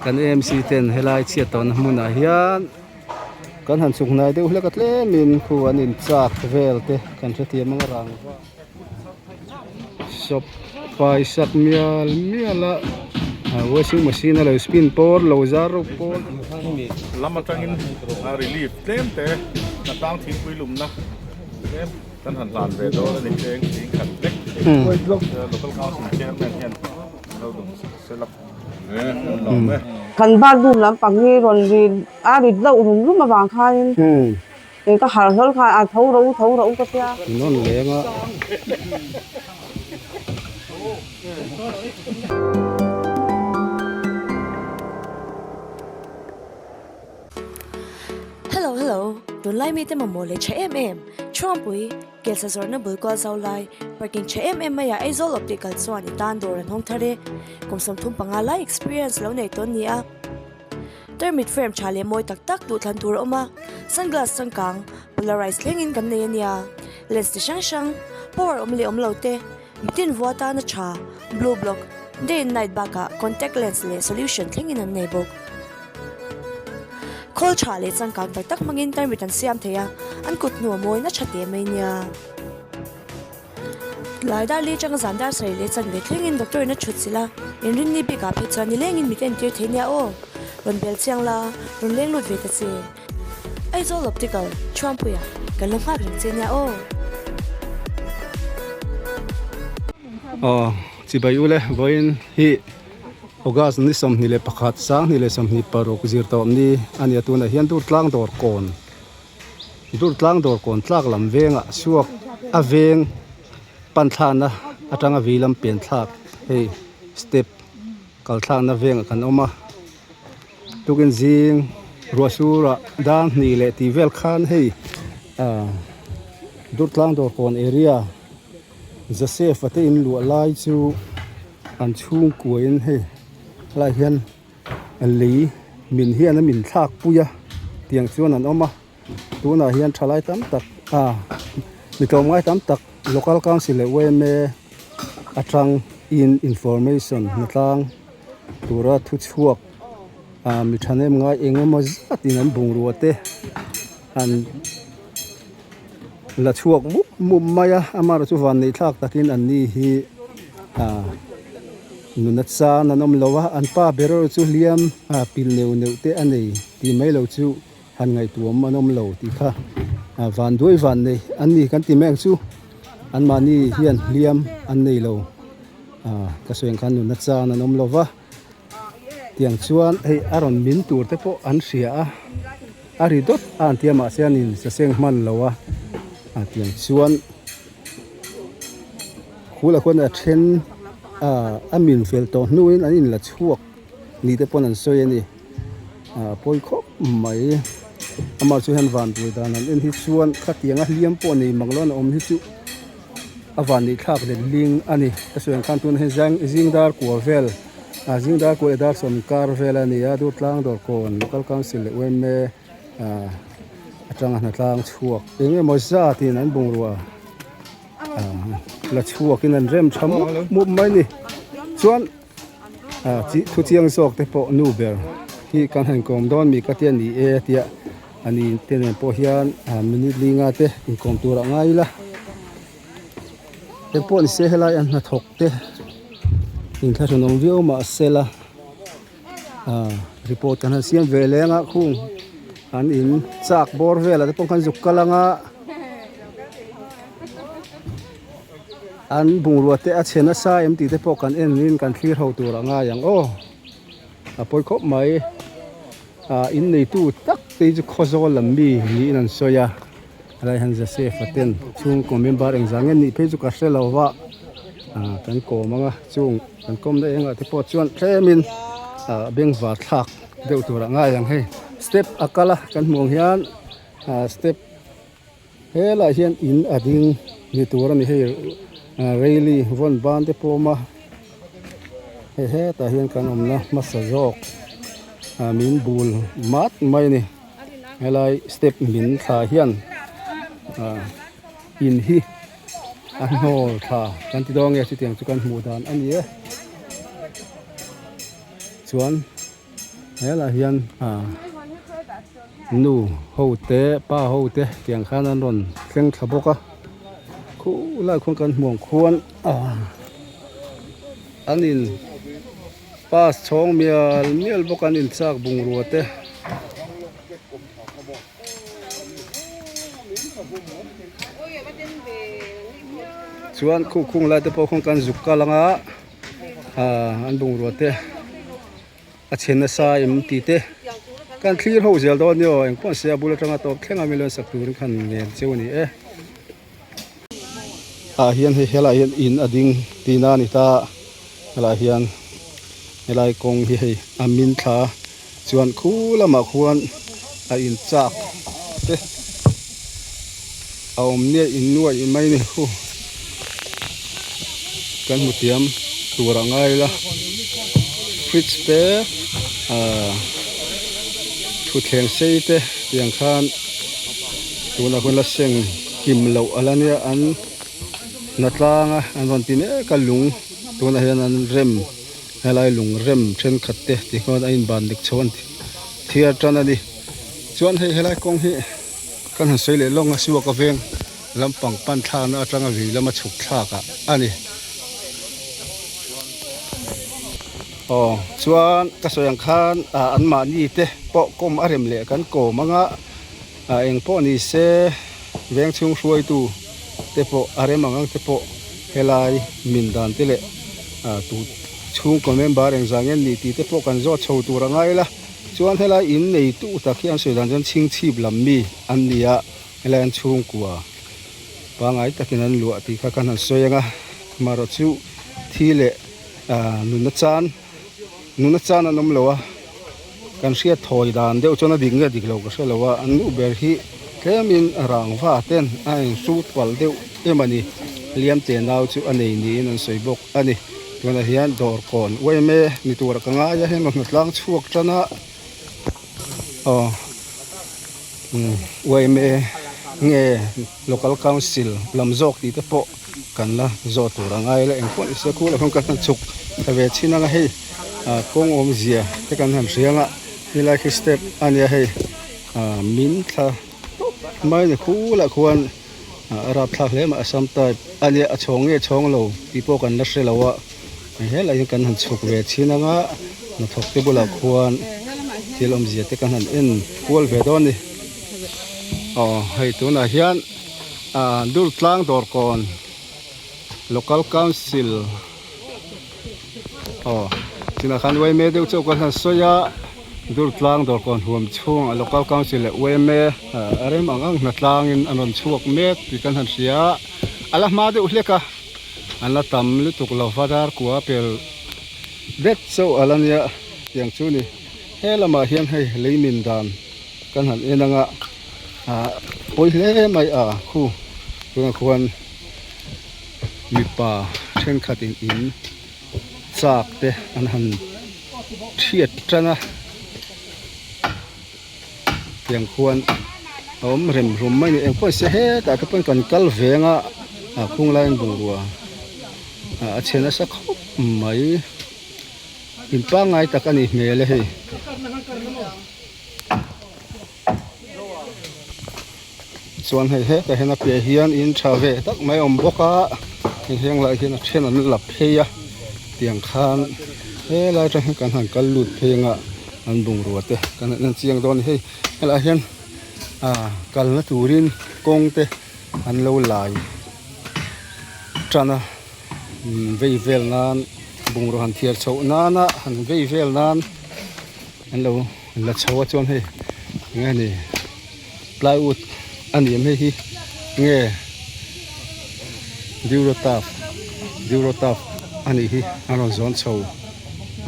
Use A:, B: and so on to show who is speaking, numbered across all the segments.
A: Kan AMC ten helai chhiat tawhna hmunah hian kan han chhuk hnai deuh hlek a tlemin khu an in chak vel te kan hrethiam ang a rangva shop paisak mial mial a washing machine a lo spin pawr lo zar reuh pawl.
B: Lam atangin relief tlem te hnatlang thingpui lumna tlem kan han hlan ve dawn a ni tleng thing khat vek local council chairman hian lo dawng sela.
C: Kan bathroom lampang hi rawn ri a rit deuh rum rum avang khanin eng ka harh hlawl khan a tho ro tho ro ka tia.
A: Nawn leng a.
D: Hello hello tunlai mite mamawh leh tha em em Thuampui Kelsa zawrhna bul kual zau lai parking tha em em maiah Aizawl Optical chuan i tan dawr an hawng thar e. Kum 35 lai experience lo nei tawn ni a. Tarmit frame tha leh mawi tak tak duhthlan tur a awm a, sunglass changkang, polarized thlengin kan nei a nia. Lens ti hrang hrang, power awm leh awm lo te, mitin vua tana tha, blue block, day and night bakah contact lens leh solution thlengin an nei bawk. Khawl tha leh changkang tak tak hmangin tarmit an siam thei a, an kut hnu a mawi na tha teh mai nia. Tlai dar li atanga zan dar sarih leh chanve thlengin doctor in a thut chilh a, inrinni bikah phei chuan nilengin mit entir thei nia aw. Rawn bel chiang la, rawn leng lut ve ta che. Aizawl Optical, Thuampuia, kan la nghak reng che nia aw.
A: Aw, chibai ule, vawiin hi. August ni 21 2026 zir tawh ni a ni a tunah hian Durtlang dawr kawn Durtlang dawr kawn tlak lam vengah suak a veng pan thlakna atanga vei lam pen thlak hei step kal thlakna vengah kan awm a tukin zing ruah surah dar hnih leh tih vel khan hei ah Durtlang dawr kawn area Joseph a te in luah lai chu. An chhungkuain hei helai hian lei min hian a min thlak pui a tiang chuan an awm a tunah hian thalai tam tak ah mi tlawmngai tam tak local council leh yma atang in information hnatlang tura thu chhuak ah mi thahnem ngai eng emaw zat in an bungrua te an la chhuak mup mup mai a amaherawh chu van neih thlak takin an ni hi ah nuna chan an awm lo a an pa ber erawh chu hliam ah pil neuh neuh te a nei tih mai lo chu han ngaihtuam an awm lo tih kha ah van duai van nei an ni kan ti mai ang chu an mahni hian hliam an nei lo ah ka sawi ang khan nuna chan an awm lo va. Tiang chuan hei a rawn min tur te pawh an hria a a ri dawt a an tia mahse an in saseng hman lo a a tiang chuan khula khuan a then ah a min fel tawh hnuin an in la chhuak ni te pawn an sawi a ni ah pawi khawp mai amah chu hian van tur dan an en hi chuan khatianga hliam pawh nei mang lo an awm hi chu. A van nih thlak let ling a ni ka sawi ang khan tunah hian zang zing dar kua vel ah zing dar kua leh dar sawm kar vel a ni a Durtlang Dawrkawn Local Council leh yma ah atanga hnatlang chhuak eng emaw zat in an bungrua ah la chhuak in an rem tha mup mup mai a ni chuan ah chi thu chiang zawk te pawh nu ber hi kan han kawm dawn mi ka tia ni e a tia. A ni te nen pawh hian ah minute linga te inkawm tur a ngai ila eng pawh ni se helai an hnathawk te inthlahrunawm viau mahse la ah report kan han siam ve leng a khung an in chak bawr velah te pawh khan zuk kal ang a an bungrua te a chhe nasa em tih te pawh kan en in kan thlir ho tur a ngai ang aw a pawi khawp mai. Ah in neitu tak te hi chu Khawzawl lam mi niin an sawi a helai hian Joseph a ten chhungkaw member engzah nge nih phei chu ka hre lo va ah kan kawm ang a chung kan kawmna engah te pawh chuan tlemin ah bengvar thlak deuh turah ngai ang hei step a kal a kan hmuh ang hian ah step helaiah hian in a ding ni tur a ni hei ah railing vawn ban te pawh a awm a hei hetah hian kan awmna hmasa zawk ah min bul mat mai a ni helai step min thla hian ah in hi a hnawl thla kan ti dawn nge chutiang chu kan hmuh dan a ni e chuan. Helaiah hian ah nu ho te pa ho te tiang khan an rawn thleng thla bawk a khulai khuan kan hmuh ang khuan ah an in pass chhawng mial mial bawk a an in chak bungrua te. Chuan khu khung lai te pawh khuan kan zuk kal ang a ah an bungrua te a chhe nasa em tih te kan thlir ho zel dawn nia aw engpawh an sia bul atanga tawp thleng a mi lawn sak turin khan ngen cheu a ni e. Ah hian hei helaiah hian in a ding tihna a ni ta helaiah hian helai kawng hi hei a min thla chuan khu lamah khuan a in chak te a awm nia in nuaih mai ni khu kan hmu thiam tur a ngai la fridge te ah thutthleng sei te tiang khan tunah khuan la seng kim loh a la nia an hnatlang a an rawn ti mek a lung tunah hian an rem helai lung rem thenkhat te ti khuan a inban dik chho an thiar tan a ni chuan hei helai kawng hi kan han sawi leh lawng a suak a veng lampang pan thlakna atanga lui lama chhuk thlak ah a ni aw chuan ka sawi ang khan ah an mahni te pawh kawm a rem leh kan kawm anga ah eng pawh ni se veng chhung hruaitu te pawh a rem ang ang te pawh helai min dan te leh ah tu chhungkaw member engzah nge an nih tih te pawh kan zawt chho tur a ngai la chuan helai in neitu tak hi an sawi dan chuan chhingchhip lam mi an ni a helai an chhungkua pangai takin an luah tih kha kan han sawi ang a marawh chu thi leh ah nunna chan nunna chan an awm lo a kan hriat thawi dan deuh chuan a dik nge dik lo ka hre lo a an nu ber hi tlemin rangva ten a inhrut palh deuh em a ni hliam te nau chu a nei niin an sawi bawk a ni tunah hian dawr kawn uaime ni tura ka ngai a heng hna tlang chhuak tan a aw uaime nge local council lam zawk tih te pawh kan la zawh tur a ngai la engpawh ni se khu lah khan kan han chhuk thla ve chin anga hei ah kawng awmzia te kan han hria anga helai khi step a nia hei ah min thla tawp mai a ni khu lah khuan ah a rapthlak hle mai assam type a nia a chhawng nge chhawng lo tih pawh kan la hre lo a helai hi kan han chhuk ve chin anga hnathawk te bulah khuan thil awmzia te kan han en kual ve dawn a ni aw hei tunah hian. Ah Durtlang Dawrkawn Local Council aw chinah khan uaime deuh chauh ka han sawi a Durtlang Dawrkawn huam chhung a Local Council leh uaime a rem ang ang hna tlangin an rawn chhuak mek tih kan han hria a a la hma deuh hlek a an la tam lutuk lo va dar kua pel det chauh a la nia tiang chu ni he lamah hian hei lei min dan kan han en ang a. Ah pawi hle mai a khu tunah khuan mipa thenkhat in in chak te an han thiat tan a tiang khuan a awm rem rum mai a ni engpawh ni se hetah te pawn kan kal veng a ah khung laiin bungrua ah a chhe nasa khawp mai in pangngai tak a nih hmel e hei. Chuan hei hetah hian a piah hian in tha ve tak mai a awm bawk a hei heng lai hian a then an la phei a tiang khan helai atang hian kan han kal lut phei anga an bungrua te kan han en chiang dawn a ni hei helaiah hian ah kalna turin kawng te an lo lai tan a vei vel nan bungrua han thiar chhoh nana han vei vel nan an lo. La chho a chuan hei enge ni plywood a ni em hei hi nge durotaf durotaf a nih hi a rawn zawn chho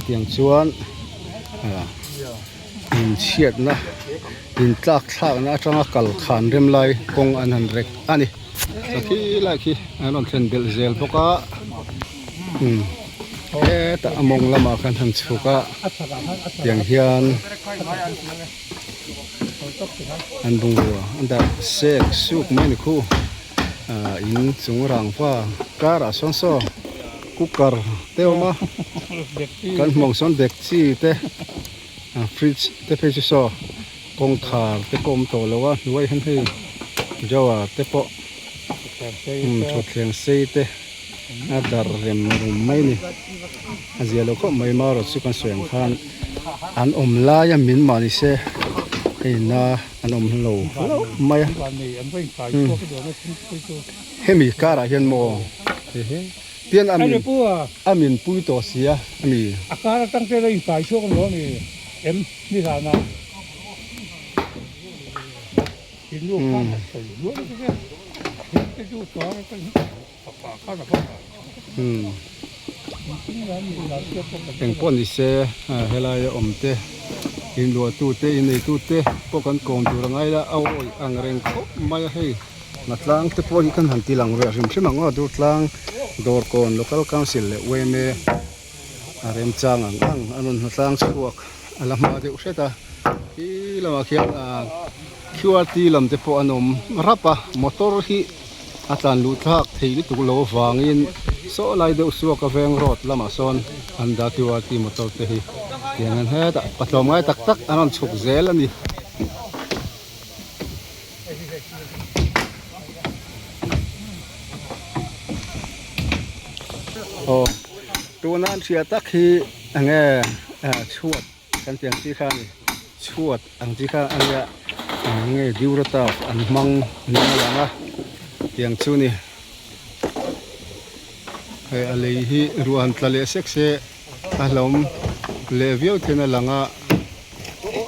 A: tiang chuan ah inchhiatna intlak thlakna atanga kal khan rem lai kawng an han rek a ni khi lai khi an rawn thlen belh zel bawk a. Hetah a mawng lamah khan han chhuk a tiang hian an bungrua an dah sek suk mai a ni khu ah in chung rangva karah sawn saw cooker te a awm a kan hmuh ang sawn dekchi te. Fridge te phei chu saw kawngkhar te pawh a awm tawh lo a hnuai hian hei drawer te pawh thutthleng sei te a dar rem rum mai a ni a zia lo khawp mai marawh chu kan sawi ang khan an awm lai a min mah ni se hei na an awm lo hlauh mai a hemi karah hian maw Pian a min a min pui tawh si a a mi.
E: A kar atang te la inkai chhuak ang lo a ni em ni zan ah in nu khan han sawi zual a che thil te chu kar atang hi pa khan a va
A: umm engpawh ni se helai a awm te inluah tu te innei tu te pawh kan kawm tur a ngai la a awih ang reng khawp mai a hei. Hnatlang te pawh hi kan han ti lang ve hrim hrim ang aw Durtlang Dawrkawn Local Council leh UMA a remchang ang ang a rawn hnatlang chhuak a la hma deuh hret a khi lamah khian ah Q_R_T lam te pawh an awm rap a motor hi a tlan luh thlak thei lutuk lo avangin saw lai deuh suak a veng road lamah sawn an dah Q_R_T motor te hi tiang hian hetah patlawm ngai tak tak an rawn chhuk zel a ni. Aw tuna an hria tak hi enge chhuat kan tih ang chi kha a ni chhuat ang chi kha a nia enge durotaf an hmang niin a lang a tiang chu ni hei a lei hi ruah han tla leh sek se a hlauhawm leh viau thein a lang a.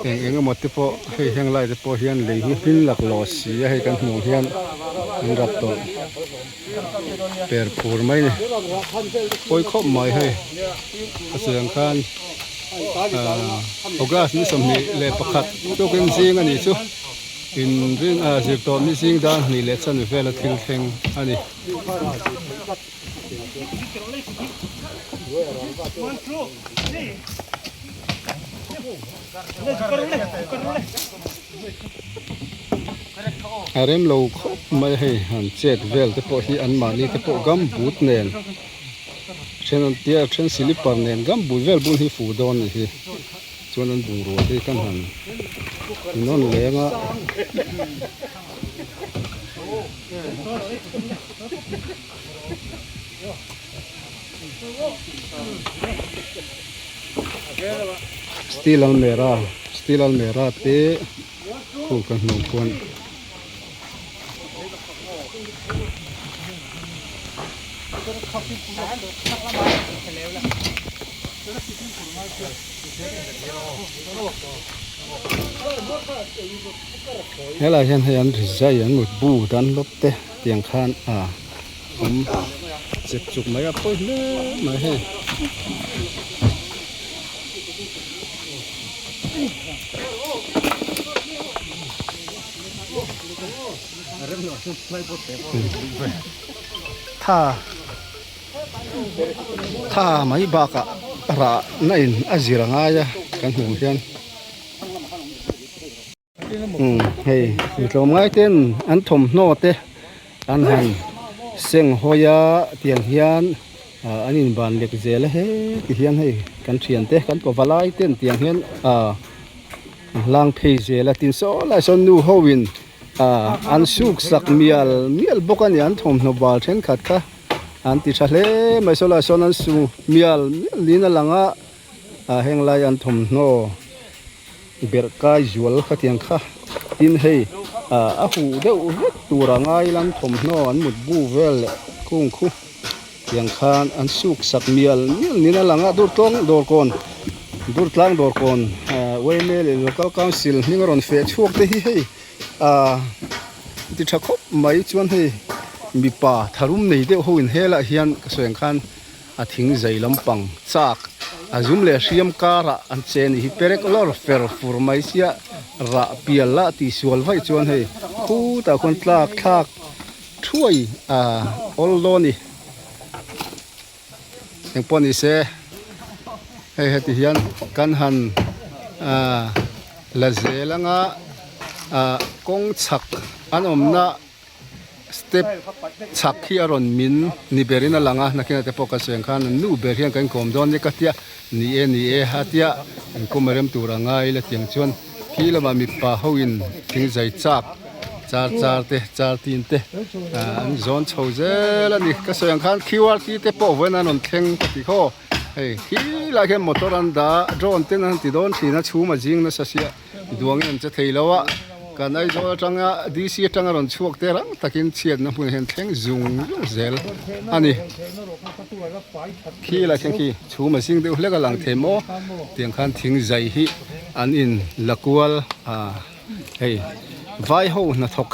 A: Eng eng emaw te pawh hei heng lai te pawh hian lei hi hmin laklawh si a hei kan hmuh hian an rap tawh per pur mai a ni pawi khawp mai hei a sawi ang khan ahh august ni 21 tukin zing a nih chu inrin ah zirtawp ni zing dar hnih leh chanve vela thil thleng a ni. A rem lo khawp mai hei han chet vel te pawh hi an mahni te pawh gumboot nen then an tia then slipper nen gumboot vel bun hi fuh dawn a ni hi chuan an bungrua te hi kan han nawn leng a. Steel almera steel almera te khu ka hmuh khuan helai hian hei an rizai an mutbu dan lawp te tiang khan a awm chep chuk mai a pawi hle mai hei. Tha tha mai bakah rah na in a zir a ngai a kan hmuh hian. Umm hei tlawmngai ten an thawmhnaw te an han seng hawi a tiang hian ah an in ban lek zel a heti hian hei kan thian te kan paw valai ten tiang hian ah an hlang phei zel a tin saw lai sawn nu ho in ah an suk sak mial mial bawk a ni an thawmhnaw bal thenkhat kha an ti tha hle mai saw lai sawn an su mial mial niin a lang a ah heng lai an thawmhnaw. Berh kai zual khatiang kha tin hei ah a huh deuh vek tur a ngai lam thawmhnaw an mut bu vel leh kung khu tiang khan an suk sak mial mial niin a lang a Durtawng dawrkawn Durtlang dawrkawn ah Uaime leh Local Council hming a rawn feh chhuak te hi hei ah ti tha khawp mai chuan hei mipa tharum nei deuh ho in helah hian ka sawi ang khan. A thing zai lampang chak a zum leh hriam karah an che ni hi perek lawr fer fur mai sia rah pial lah tih sual vaih chuan hei khutah khuan tlak thlak thuai a awl dawn a ni engpawh ni se hei heti hian kan han ah la zel anga ah kawng chhak an awmna. step chhak hi a rawn min ni berin a lang a nakinah te pawh ka sawi ang khan an nu ber hian kan kawm dawn nia ka tia ni e ni e a tia an kawm a rem tur a ngai ila tiang chuan khi lamah mipa ho in thing zai chak char char te char tin te ah an zawn chho zel a ni ka sawi ang khan qrt te pawh vawiin an rawn thleng ka ti khaw hei khi lai khian motor an dah a drone ten an ti dawn thin a chhum a zing nasa sia. Duangin an che thei lo a, kan Aizawl atanga DC atanga rawn chhuak te rang takin chhiatna hmunah hian thleng zung zung zel a ni. Khi lah khian khi chhum a zing deuh hlek a lang thei maw tiang khan thing zai hi an in la kual a hei vai ho hnathawk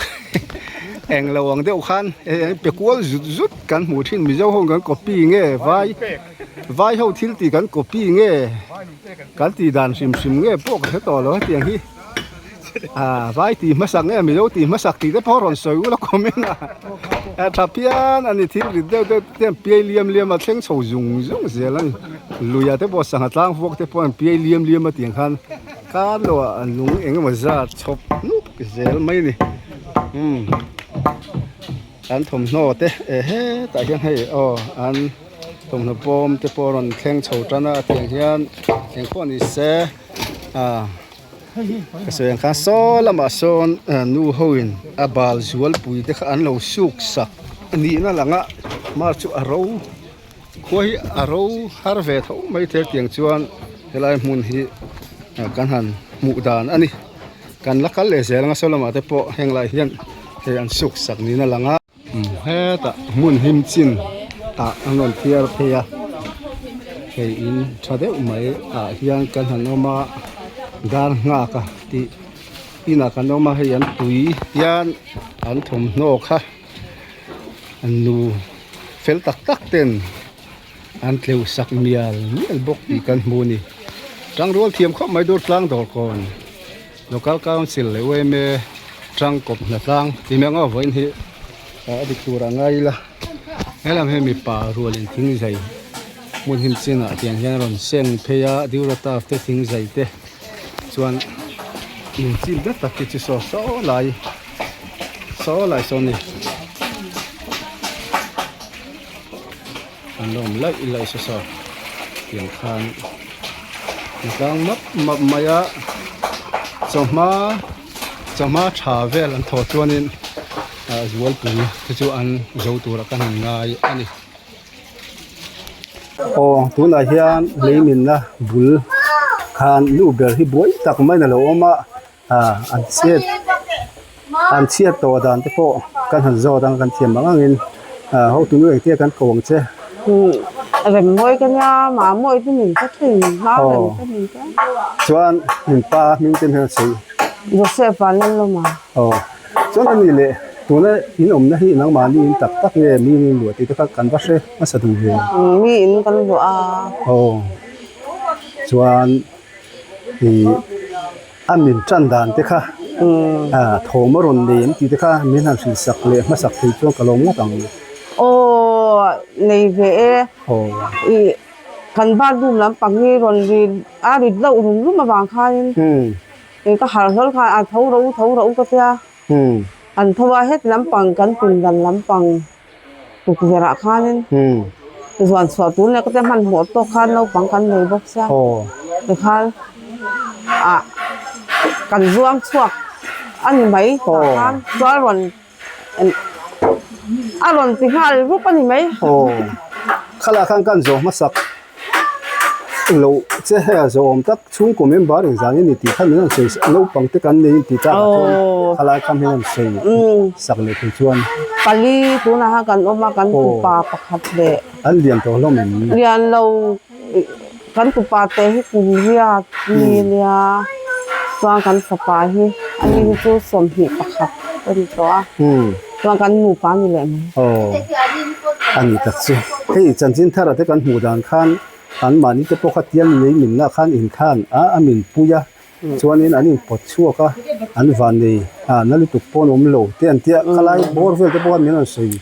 A: eng lo ang deuh khan hei an pe kual zut zut kan hmuh thin Mizo ho kan copy nge vai vai ho thil tih kan copy nge. Kan tih dan hrim hrim nge pawh ka hre tawh lo hetiang hi ah vai tih hmasak nge mizo tih hmasak tih te pawh rawn sawi ula comment a a tha phian a ni thil rit deuh deuh te an piai liam liam a thleng chho zung zung zel a ni luia te pawh sangha tlang vuak te pawh an piai liam liam a tiang khan kar lo ah an lung eng emaw zat chhawp nup zel mai a ni umm an thawmhnaw te eh hetah hian hei aw an. Thawmhnaw pawm te pawh a rawn thleng chho tan a tiang hian eng pawh ni se ah ka sawi ang khan saw lamah sawn nu ho in a bal zual pui te kha an lo suk sak nihna lang a mar chu a ro khua hi a ro har ve tho mai thei tiang chuan helai hmun hi kan han hmuh dan a ni kan la kal leh zel ang a saw lamah te pawh heng lai hian hei an suk sak niin a lang a. Hetah hmun him chin ah an rawn thiar phei a hei in tha deuh mai ah hian kan han awm a dar nghak a tih inah kan awm a hei an tui hian an thawmhnaw kha an nu fel tak tak ten an tleuh sak mial mial bawk tih kan hmu a ni tangrual thiam khawp mai dur tlang dawr kawn. Local Council leh UMA tangkawp hnatlang tih mai ang aw vawiin hi a dik tur a ngai ila helam hi mipa rualin thing zai hmun him chinah tiang hian a rawn seng phei a Durata te thing zai te chuan in chim dat tak hi chu saw saw lai saw lai sawn a ni an lo awm laih laih saw saw tiang khan tlang map map mai a chawhma chawhma tha vel an thawh chuanin ah zualpui te chu an zo tura kan han ngai a ni. Aw tunah hian leiminna bul khan nu ber hi buai tak maiin a lo awm a ah an chhiat an chhiat tawh dan te pawh kan han zawt ang kan thiam ang angin ah hotu nu engtia kan ko ang che.
C: Rem mawi ka nia mah mawi te min ka thin hma rem te min ka.
A: Chuan min pa hming te hian a sawi.
C: Joseph a Lalawma.
A: Aw chuan ani leh tuna in awmna hi nangmahni in tak tak nge mi in luah tih te kha kan va hre hmasa duh ve.
C: Mi in kan luah a.
A: Aw chuan ih. A min tan dan te kha thawm a rawn nei em tih te kha min han hrilh sak leh hmasak thei chuan ka lawm ngawt ang.
C: Aw nei ve e.
A: Aw.
C: Ih kan bathroom lampang hi rawn ri a rit deuh rum rum avang khanin ka harh hlawl khan a tho ro tho ro ka tia. An tho a heti lampang kan pindan lampang tukverh ah khanin zuan chhuah tur leh ka tia hmanhmawh tawk khan naupang kan nei bawk sia tikhan ah kan zuang chhuak a ni mai tah khan chuan rawn a rawn ti nghal rup a ni mai.
A: Khalah khan kan zawh hmasak lo che hei a zawh awm tak chhungkaw member engzah nge ni tih kha min rawn sawi naupang te kan nei in tih tak ah chuan khalai kha min rawn sawi sak leh thei chuan.
C: Pali tunah khan kan awm a kan tupa pakhat leh.
A: An lian tawh hlawm em?
C: Lian lo kan tupa te hi kum riat mi nia chuan kan fapa hi ani hi chu 21 a ni tawh a. Chuan kan nupa a ni leh mai.
A: Aw a ni tak chu. Hei chanchin thar ah te kan hmuh dan khan an mahni te pawh kha tiang lei min lah khan in khan a a min pui a chuanin an in pawt chhuak a an van nei a na lutuk pawn awm lo te an tia khalai bawr vel te pawh khan min rawn sawi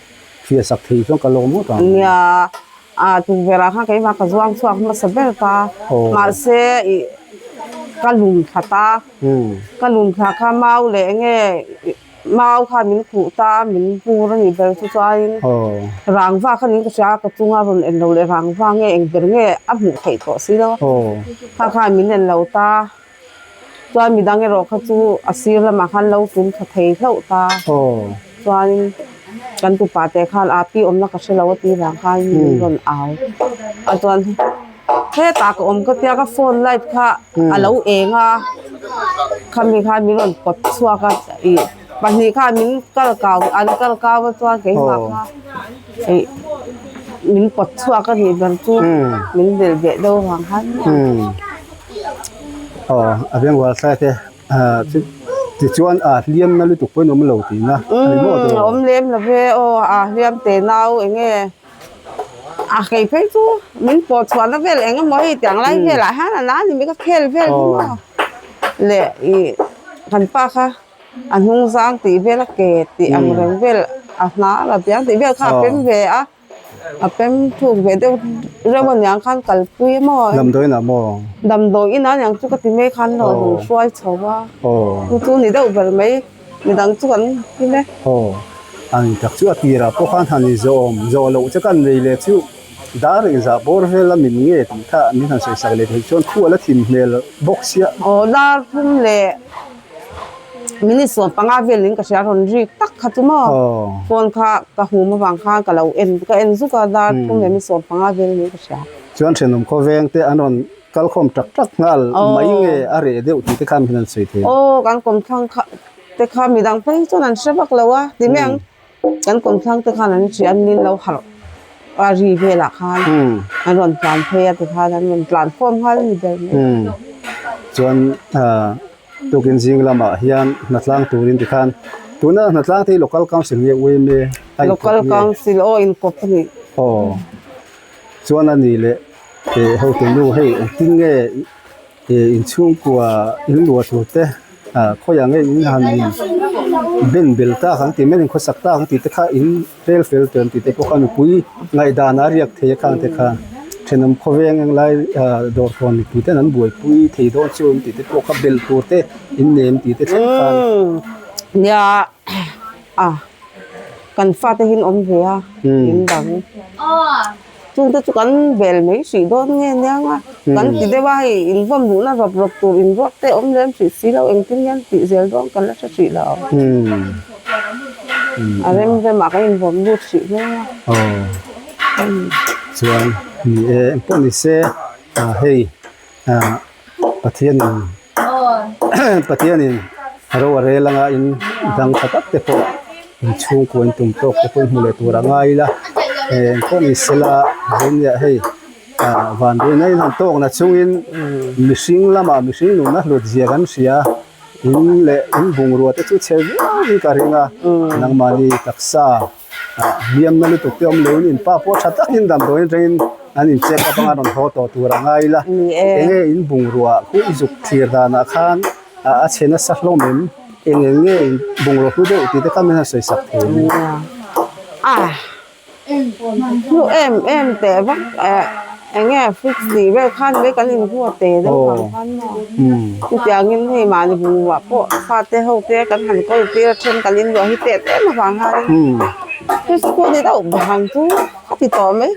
A: fiah sak thei chuan ka lawm ngawt ang.
C: Nia a tukverh ah khan keimah ka zuang chhuak hmasa ber ta mahse ih ka lum thla ta ka lum thla kha mau leh nge. Mau khan min khuh ta a, min bur a nih ber chu chuanin rangva kha niin ka hria a, ka chunga rawn en lo leh rangva nge eng ber nge a hmuh theih tawh si lo a, kha khan min en lo ta chuan midang erawh kha chu a sir lamah khan lo tum tha thei hlauh ta chuanin kan tupa te khan a pi awmna ka hre lo a tih vang khan min rawn au a chuan hetah ka awm ka tia ka phone light kha a lo eng a khami khan min rawn pawt chhuak a ih pahnih khan min kal kau an kal kau a chuan keimah kha ih min pawt chhuak a nih ber chu min belh beh deuh vang khan
A: aw a bengvar thlai te tichuan a hliam na lutuk pawhin awm lo tihna a ni maw
C: awm lem lo ve aw a hliam teh nau eng nge. A kei phei chu min pawh chhuahna vel eng emaw hei tiang lai velah hian a la ni mai ka khel vel hi maw leh ih kan pa kha a hnung zang tih vel a ke tih ang reng vel a hnar a biang tih vel kha a pem ve a a pem thuk ve deuh reuh a niang khan kalpui a maw
A: damdawiin ah maw
C: damdawiin ah niang chu ka ti mai khan lo rawn hruai chho a chu chu ni deuh ber mai. Midang chu kan hlim e.
A: Aw, an tak chu a tirah pawh khan han zawm zawh loh che kan nei leh chu dar engzah bawr vel a min nge tih kha min han sawi sak leh theih chuan khu a la thin hmel bawk sia.
C: Aw, dar thum leh minute 15 vel in ka hria rawn rik tak kha chu maw phone kha ka hum avang khan ka lo en ka en zuk a dar thum leh minute 15 vel in ka hria.
A: Chuan thenawm khawveng te an rawn Kal khawm tak tak nghal mai nge a reh deuh tih te khan min han sawi thei.
C: Aw kan kawmthlang kha te kha midang phei chuan an hre vak lo a ti mai ang. Kan kawmthlang te khan an hria an nin lo harh a ri velah khan an rawn tlan phei a ti khan an rawn tlan khawm nghal a ni ber mai.
A: Chuan tukin zing lamah hian hnatlang turin ti khan tuna hnatlang te hi local council nge uaim e a
C: inkawp nge? Local council aw inkawp a ni.
A: Aw chuan a ni leh. Eh hotel nu hei engtin nge eh inchhungkua in luah tur te ah khawiah nge in han ben bel tak ang tih mai inkhawsak tak ang tih te kha in rel fel tur tih te pawh kha mipui ngaihdan a riak thei a khang te kha thenawm khawveng eng lai ah dawr thawn mipui ten an buaipui thei dawn chu awm tih te pawh kha bel tur te in nem tih te thleng khan.
C: Nia ah kan fate hi an awm ve a in dang. Chungte chu kan bel mai hrih dawn nge niang a, kan ti deuh a hei invawm duhna rawp rawp tur inruak te awm lem hrih si lo engtin nge an tih zel dawn kan la hre hrih lo. A rem remah kan invawm lut hrih hle a.
A: Aw chuan ni e engpawh ni se hei Pathianin Pathianin ro a rel anga in dang tha tak te pawh inchhungkua in tum tawk te pawh in hmu leh tur a ngai ila engpawh ni sela vawinia hei ah vanduaina in han tawk na chungin mihring lamah mihring nunna hlut zia kan hria in leh in bungrua te chu chhe viau in ka ring a nangmahni taksa. Hliamna lutuk te awm loin in pa pawh tha takin damdawiin atangin an in check up anga rawn haw tawh tur a ngai ila enge in bungrua khu i zuk thlir danah khan a chhe nasa hlawm em eng eng nge in bungrua hlu deuh tih te kha min han sawi sak thei em?
C: Hlu em em teh vak enge fridge tih vel khan mai kan in huat teh deuh vang khan maw chutiangin hei mahni bungrua pawh fate ho te kan han kawl tir a then kan inluah hi teh tlem avang hianin fridge pawh ni deuh vang chu a ti tawh mai.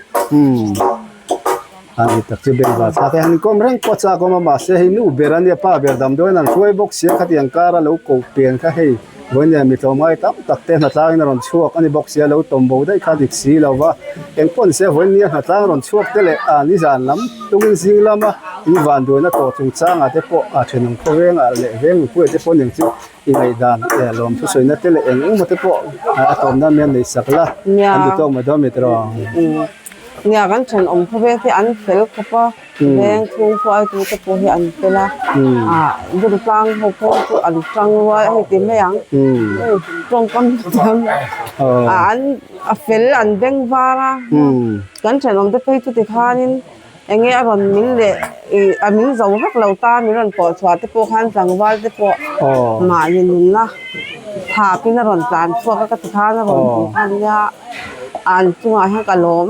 A: A ni tak chu bengvar thlak e han inkawm reng pawh chak awm a mahse hei nu ber a nia pa ber damdawiin an hruai bawk sia khatiang kar a lo ko pen kha hei vawinia mi tlawmngai tam tak te hnatlang in a rawn chhuak a ni bawk sia lo tawm bo daih kha dik si lo va engpawh ni se vawinia hnatlang rawn chhuak te leh a nizan lam tungin zing lama in vanduaina tawh chungchangah te pawh a thenawm khawvengah leh veng mipuiah te pawh ning chu i ngaihdan eh lawm thusawi te leh eng engemaw te pawh a tawmna mian nei sak la an duh tawk mai dawn mi tawh.
C: Nia kan thenawm khawvel hi an fel khawp a, veng chhung hruaitu te pawh hi an fel a, ah Durtlang ho pawh chu an tang rual a hei ti mai ang, hei tawngkam thiam ah an a fel an beng var a, kan thenawm te phei chu tikhanin eng nge a rawn min leh ih a min zo vak lo ta min rawn pawh chhuah te pawh khan tlangval te pawh mahni nunna thapin a rawn tlan chhuak a ka tikhan a rawn ti kha nia. An chungah hian ka lawm.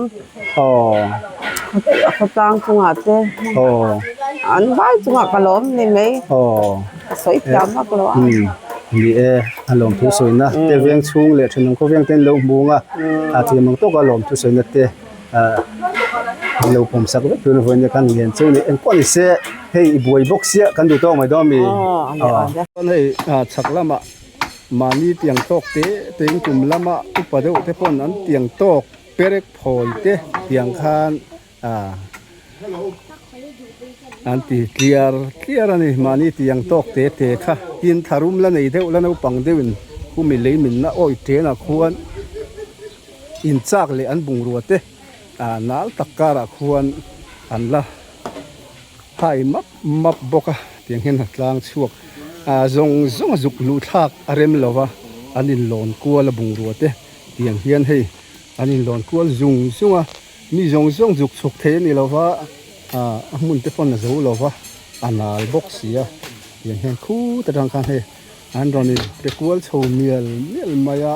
C: A khawtlang chungah te an vai chungah ka lawm ni mai. Ka sawi thiam vak lo a.
A: Ni e, a lawmthu sawina te veng chhung leh thenawm khawveng te an lo hmu ang a, a thiam ang tawka lawmthu sawina te ah an lo pawm sak vek tur a vawiin khan ngen chu ni engpawh ni se hei i buai bawk sia kan duh tawk mai dawn mi chuan hei chhak lamah mahni tiang tawk te te in kum lama upa deuh te pawn an tiang tawk perek phawi te tiang khan ah an ti tliar tliar a ni mahni tiang tawk te te kha tin tharum la nei deuh la naupang deuhin khumi lei minna awih tenah khuan inchak leh an bungrua te ah nal tak karah khuan an la hai map map bawk a tiang hian a tlang chhuak ah zawng zawng a zuk luh thlak a rem lo va an inlawn kual a bungrua te tiang hian hei an inlawn kual zung zung a. Mi zawng zawng zuk chhuk thei a ni lo va, ah a hmun te pawn a zo lo va, a nal bawk si a, tiang hian khut atang khan hei an rawn in pe kual chho mial mial mai a,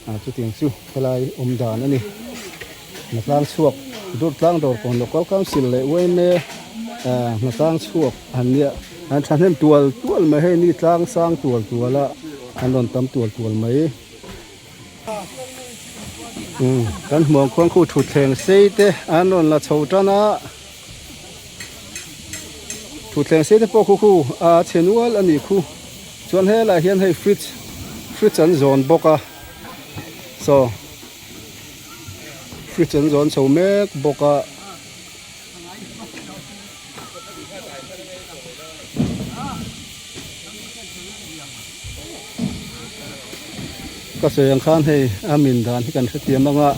A: ah chutiang chu helai awm dan a ni. Hnatlang chhuak Durtlang Dawrkawn Local Council leh yma ah hnatlang chhuak an nia, an thahnem tual tual mai hei ni tlang sang tual tual a, an rawn tam tual tual mai. Kan hmuang khuang khu thutthleng sei te an rawn la chho tan a thutthleng sei te pawh khu khu a chhe nual a nih khu chuan helaiah hian hei fridge fridge an zawn bawk a saw fridge an zawn chho mek bawk a. Ka sawi ang khan hei a min dan hi kan hrethiam ang a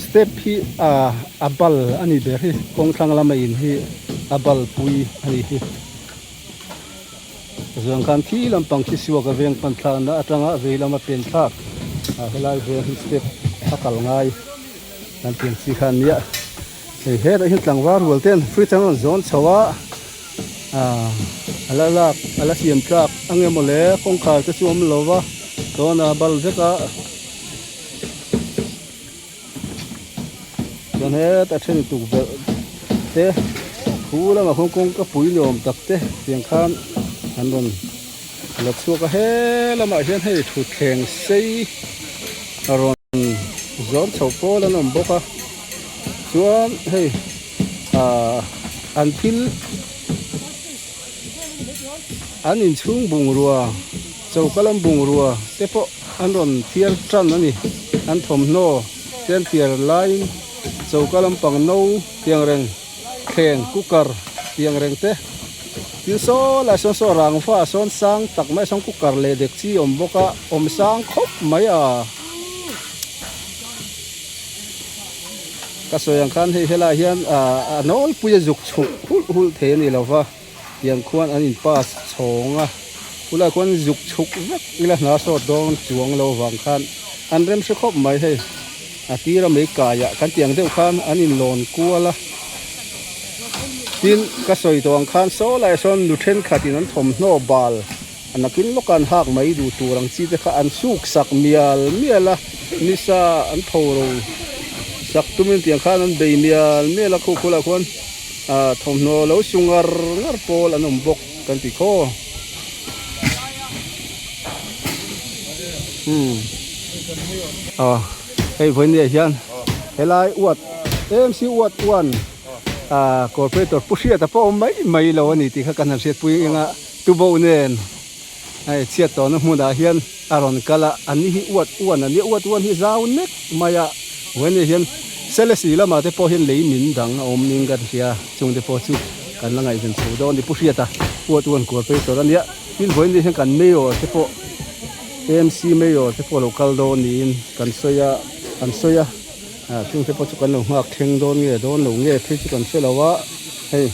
A: step hi ah a bal a ni ber hi kawng thlang lama in hi a bal pui a ni hi ka sawi ang khan khi lampang khi suak a veng pan thlakna atanga vei lama pen thlak ah helai veng hi step a kal ngai kan tih ang chi kha a nia hei hetah hian tlangval rual ten fridge an rawn zawn chho a. Ah a la lak a la siam tlak a nge maw le kawngkhar te chu awm lo va chuan a bal vek a chuan hetah then tukverh te khu lamah khuan kawngka pui ni awm tak te tiang khan an rawn la chhuak a he lamah hian hei thutthleng sei a rawn zawr chho pawl an awm bawk a chuan hei. Ahh an thil an inchhung bungrua choka lam bungrua te pawh an rawn thiar tan a ni an thawmhnaw te an thiar laiin choka lampang no tiang reng thleng cooker tiang reng te tin saw lai sawn saw rangva sawn sang tak mai sawn cooker leh dekchi a awm bawk a awm sang khawp mai a. Ka sawi ang khan hei helaiah hian a nawlpui a zuk chhuk hulh hulh thei a ni lo va, tiang khuan an in pass chhawng a, khulaiah khuan zuk chhuk vek ila hna sawt dawn chuang lo vang khan an rem hre khawp mai hei a tira mei kaiah kan tih ang deuh khan an in lawn kual a, tin ka sawi tawh ang khan saw laiah sawn nu thenkhatin an thawmhnaw bal a nakin lawka an hak mai duh tur ang chi te kha an suk sak mial mial a nisa an tho ro sak tumin tiang khan an bei mial mial a khu khulah khuan ah thawmhnaw lo su ngar ngar pawl an awm bawk kan ti khaw umm ah hei vawinia hian helai uat M_C uat uan ah corporator pu hriata pawh a awm mai mai lo a ni tih kha kan han hriatpui eng a. Tuboh nen hei chhiat tawhna hmunah hian a rawn kal a, an ni hi uat uan a nia, uat uan hi zau nek mai a, vawiin hian Selesih lamah te pawh hian lei min dang a awm ning ka hria, chung te pawh chu kan la ngaihven chho dawn a ni. Pu Hriata uat uan kual phei tawh a nia, tin vawiin hian kan Mayor te pawh AMC Mayor te pawh lo kal dawn niin kan sawi a, an sawi a, chung te pawh chu kan lo nghak thleng dawn nge dawn lo nge phei chu kan hre lo a, hei.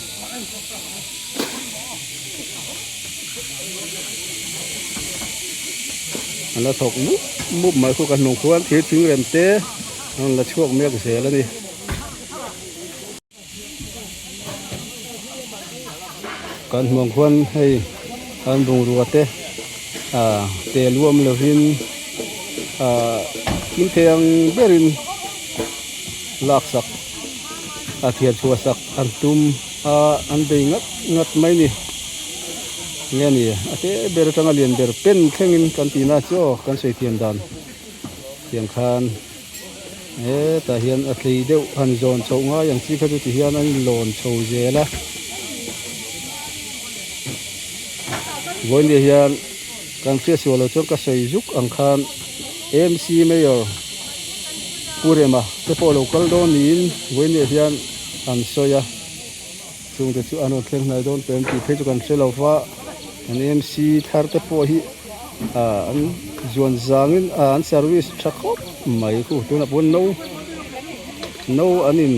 A: An la thawk mup mup mai khu ka hnung khuan thir thing rem te an rawn la chhuak mek zel a ni. Kan hmuh ang khuan hei an bungrua te ah te luam lovin ah thil thei ang berin laksak a thian chhuah sak an tum. A an bei ngat ngat mai ni. Nge ni a te ber atanga lian ber pen thlengin kan tihna chu aw kan sawi thiam dan tiang khan hetah hian a tlei deuh han zawn chhoh ngai ang chi kha chu ti hian an lawn chho zel a vawiin hian kan hriatsual loh chuan ka sawi zuk ang khan M_C mayor Pu Rema te pawh lo kal dawn niin vawiin hian an sawi a. Chungte chu an rawn thleng hnai dawn tawh em tih phei chu kan hre lo va, an MC thar te pawh hi ah an zuan zangin ah an service tha khawp mai khu tunah pawh no no an in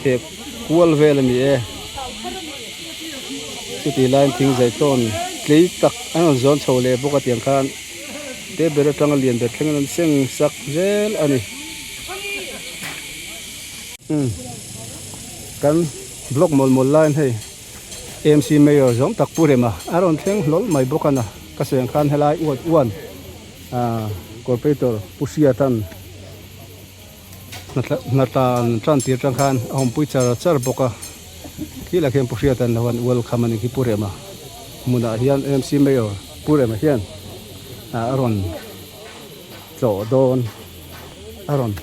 A: khek kual vel a ni e chutih laiin thing zai tawn tlei tak an rawn zawn chho leh bawk a tiang khan te ber atanga lian ber thlengin an seng sak zel a ni umm kan. Block mawl mawl laiin hei AMC Mayor zawng tak Pu Rema a rawn thleng hlawl mai bawk a na ka sawi ang khan helai uat uan ah Corporator Pu Hriatan hnatlan tan tir tang khan a awmpui char char bawk a khilah khian Pu Hriatan lo han welcome a ni khi Pu Rema hmunah hian AMC Mayor Pu Rema hian ah a rawn tlawh dawn a rawn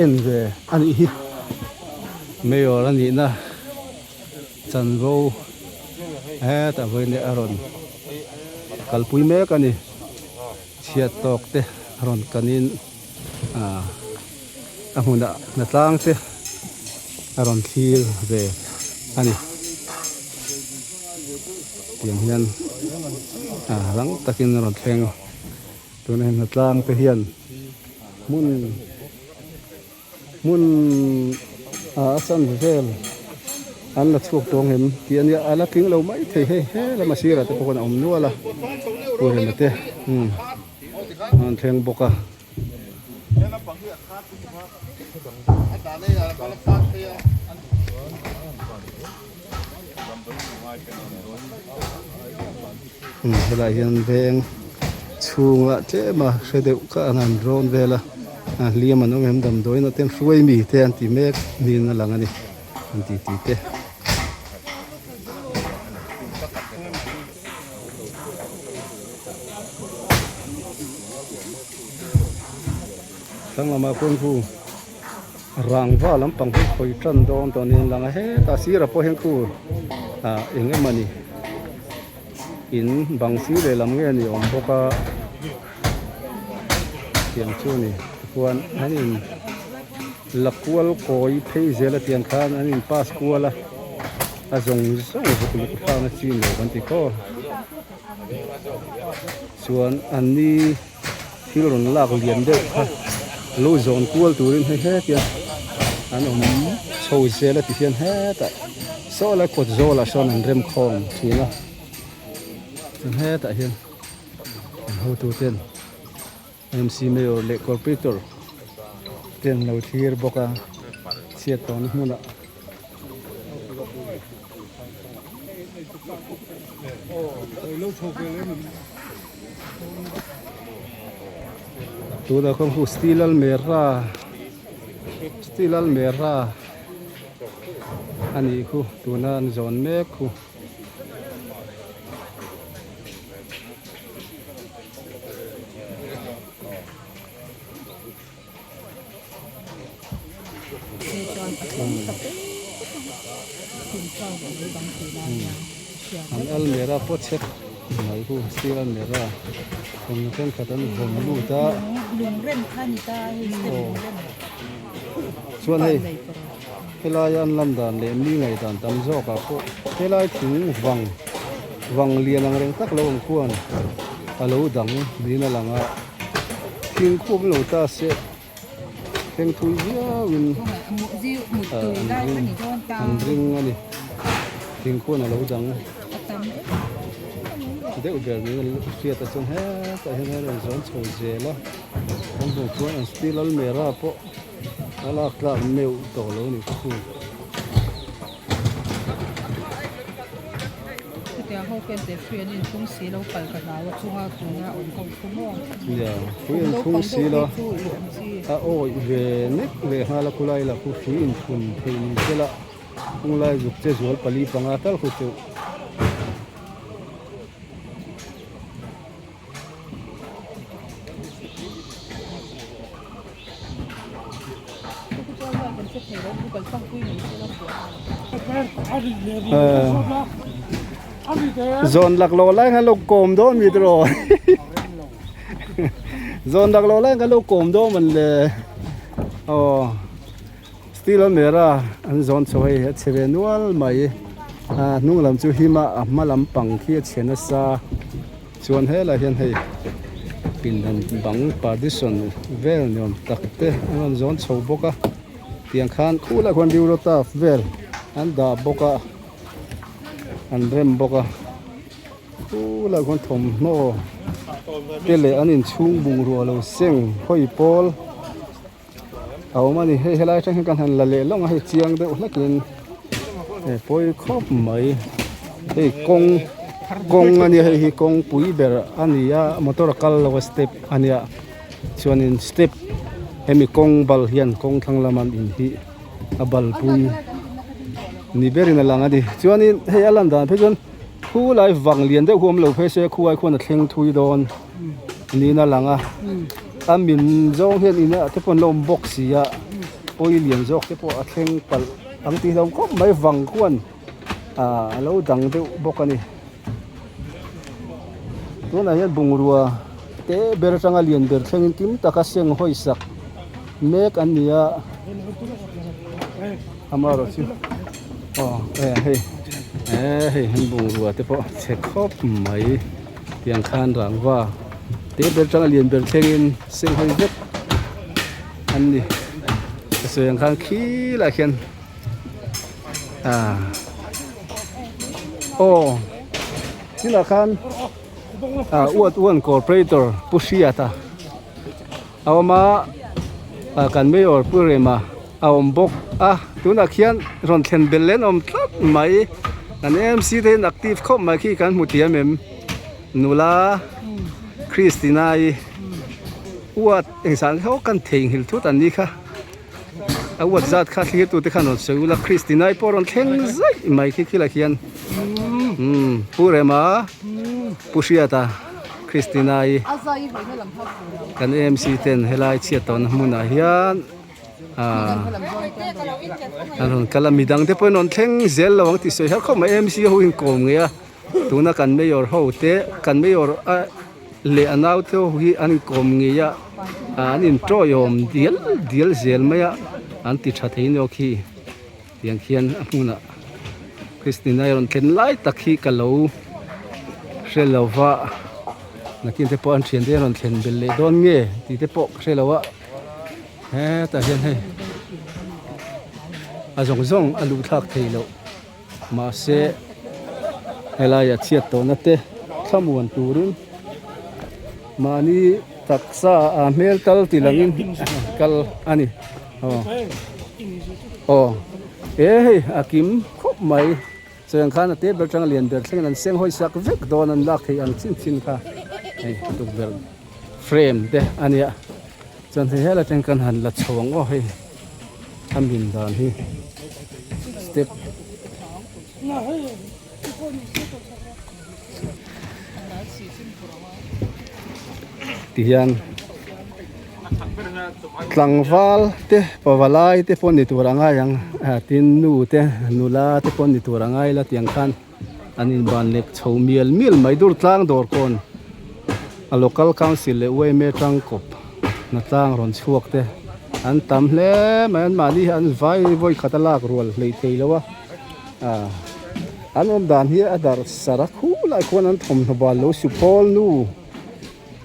A: en ve a nih hi mayor a nihna chanvo hetah vawiin a rawn kalpui mek a ni chhiat tawk te a rawn kanin ah a hmunah hnatlang te a rawn thlir ve a ni tiang hian ah rang takin a rawn thleng a. Tuna heng hnatlang te hian hmun hmun ah a chan vel an la chhuak tawng em tih a nia a la tling lo mai thei hei he lama sirah te pawh khawn a awm nual a purena te umm an thleng bawk a. Helai hian veng chhungah tlem a hre deuh kha an han rawn vel a a hliam an awm em damdawiin ah ten hruai mi te an ti mek niin a lang a ni an ti ti te. Thlang lamah khuan khu rangva lampang hi khawi tan dawn tawh niin a lang a hetah sirah pawh hian khu ah eng emawni in bang sir lehlam nge ni awm bawk a tiang chu a ni tichuan an in la kual kawi phei zel a tiang khan an in pass kual a a zawng zawng zuk luk hlana chin lo kan ti khaw chuan an ni. Thil rawn lak lian deuh kha lo zawn kual turin hei hetiang an awm chho zel a ti hian hetah saw lai kawt zawlah sawn an rem khawm thin a chuan hetah hian an hotu ten M_C mayor leh corporator te an lo thlir bawk a chhiat tawhna hmunah. Tunah khawn khu steel almera steel almera a nih khu tuna an zawn mek khu. An almera pawh chhek mai khu steel almera eng thenkhat an vawm lut a aw chuan hei helaia an lan dan leh mi ngaihdan tam zawk ah pawh helai thing vang vang lian ang reng tak lo ang khuan a lo dang niin a lang a. Thing khup lo ta se thleng thui viauin an ring a ni thing khuan a lo dang deuh ber niin a hriat a chuan hetah hian a rawn zawn chho zel a kan hmuh chuan an steel almera pawh a lak tlak meuh tawh lo a ni khu.
F: Chutiang ho khian te hri an inchhung si lo kal ka hlau a chunga tuna awm ho chu maw?
A: Nia, hrui an chhung si lo a awih ve nek leh nghal a khulai lah khu hrui inchhun theih ni se la khunglai zuk che zual pali panga tal khu chu. Zawn lak lo lai khan lo kawm dawn mi tiraw zawn lak lo lai khan lo kawm dawn man le aw steel almera an zawn chho hei a chhe ve nual mai a hnung lam chu him a a hma lampang khi a chhe nasa chuan helai hian hei pindan bang partition vel ni awm tak te an rawn zawn chho bawk a tiang khan khulai khuan rurotaf vel an dah bawk a an rem bawk a khulai khuan thawmhnaw te leh an inchhung bungrua lo seng hawi pawl a awm a ni hei helai atang hian kan han la leh lawng a hei chiang deuh hlek in he pawi khawp mai hei kawng kawng a nia hei hi kawngpui ber a ni a motor a kal lo a step a nia chuanin step hemi kawng bal hian kawng thlang lama an in hi a bal pui ni berin a lang a ni chuanin hei a lan dan phei chuan khu lai vang lian deuh hu awm lo phei se khuai khuan a thleng thui dawn niin a lang a a min zawng hian in ah te pawh an lo awm bawk si a pawi lian zawk te pawh a thleng palh ang tih hlauh khawp mai vang khuan ah a lo dang deuh bawk a ni tunah hian bungrua te ber atanga lian ber thlengin kim taka seng hawi sak mek an ni a amaherawhchu aw hei hei bungrua te pawh chhe khawp mai. Tiang khan rangva te ber tanga lian ber thlengin seng hawi vek an ni ka sawi ang khan khilaiah khian ah aw khilaiah khan ah uat uan corporator pu hriata a awm a ah kan mayor pu rema a awm bawk a tunah khian rawn thlen belh leh an awm tlat mai kan M C te hian active khawp mai khi kan hmu thiam em nula Christina i uat engzah ho kan theihnghilh thut an ni kha a uat zat kha thlir tute khan rawn sawi ula Christina i pawh rawn thleng zaih mai khi khilah khian umm Pu Rema Pu Hriata Christina i kan M C ten helai chhiat tawhna hmunah hian. An rawn kal a midang te pawhin rawn thleng zel lo ang tih sawi har khawp mai M C ho in kawm ngei a tuna kan mayor ho te kan mayor a leh a nau te ho hi an inkawm ngei a an intawiawm dial dial zel mai a an ti tha thei aniawk hi tiang khian a hmunah Christina i rawn thlen lai tak hi ka lo hre lo va nakin te pawh an thian te an rawn thlen belh leh dawn nge tih te pawh ka hre lo a. Hetah hian hei a zawng zawng a luh thlak thei loh mahse helai a chhiat tawhna te thlamuan turin mahni taksa a hmel tal ti langin kal a ni aw aw e hei a kim khawp mai chuan khan a te ber atanga lian ber thlengin an seng hawi sak vek dawn an lak theih ang chin chin kha hei tukverh frame te a nia. Chuan hei helai atang kan han la chho ang aw hei a min dan hi step ti hian tlangval te pavalai te pawh ni tur a ngai ang tin nu te nula te pawh ni tur a ngai la tiang khan an inban lek chho mial mial mai dur tlang dawr kawn a local council leh yma tangkawp hna tlang rawn chhuak te an tam hle mai an mahni hi an vai vawi khat a lak rual hlei thei lo a ah an awm dan hi a darh sar a khulai khuan an thawmhnaw bal lo supawl nu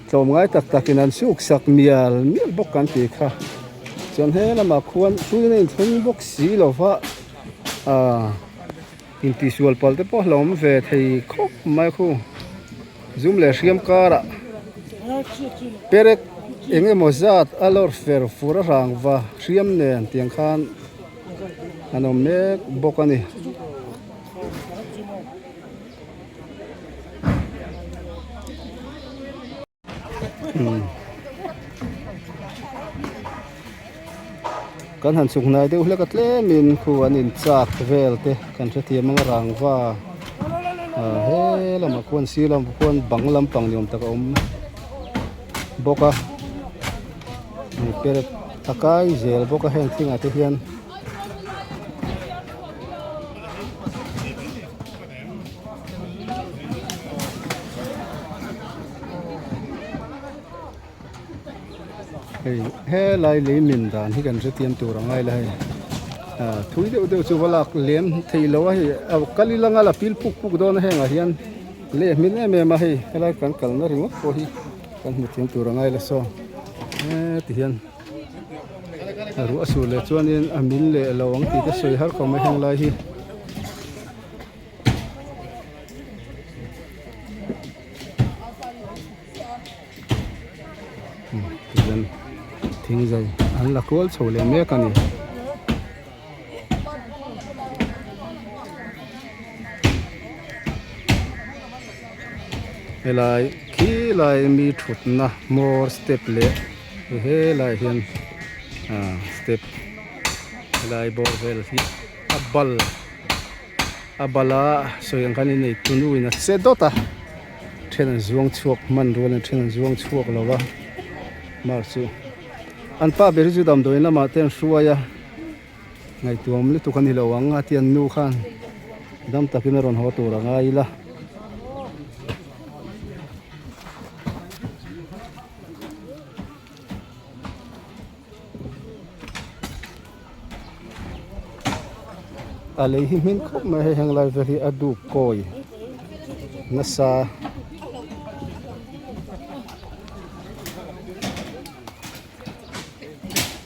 A: tlawmngai tak tak in an suk sak mial mial bawk kan tih kha chuan he lamah khuan hruina inthlung bawk si lo va ah. Intihsual pal te pawh hlauhawm ve thei khawp mai khu zum leh hriam karah perek eng emaw zat a lawr fer fur a hrang va hriam nen tiang khan an awm mek bawk a ni. Kan han chhuk hnai deuh hlek a tlemin khu an in chak vel te kan hrethiam ang a rangva ah he lamah khuan sir lamah khuan bang lampang ni awm tak a awm bawk a perek a kai zel bawk a heng thingah te hian. Hei helai lei min dan hi kan hrethiam tur a ngai la hei ah thui deuh deuh chu va lak lem thei lo a hei a kal ila nga la pil puk puk dawn a hengah hian leh hmin em em a hei helai kan kalna ringawt pawh hi kan hmu thiam tur a ngai la saw heti hian a ruah sur leh chuanin a mil leh lo ang tih te sawi har khawm a heng lai hi. Tihian thing zai an la kual chho leh mek a ni. Helai khilai mi thutna hmawr step leh helai hian ah step helai bawr vel hi a bal a bala sawi ang khan inei tunu in a che dawt a then an zuang chhuak hman rual in then an zuang chhuak lo a mar chu an pa ber hi chu damdawi lamah te an hruai a ngaihtuam lutuk a ni lo ang a ti an nu khan dam takin a rawn haw tur a ngai ila. A lei hi hmin khawp mai hei heng lai vel hi a dup kawi nasa.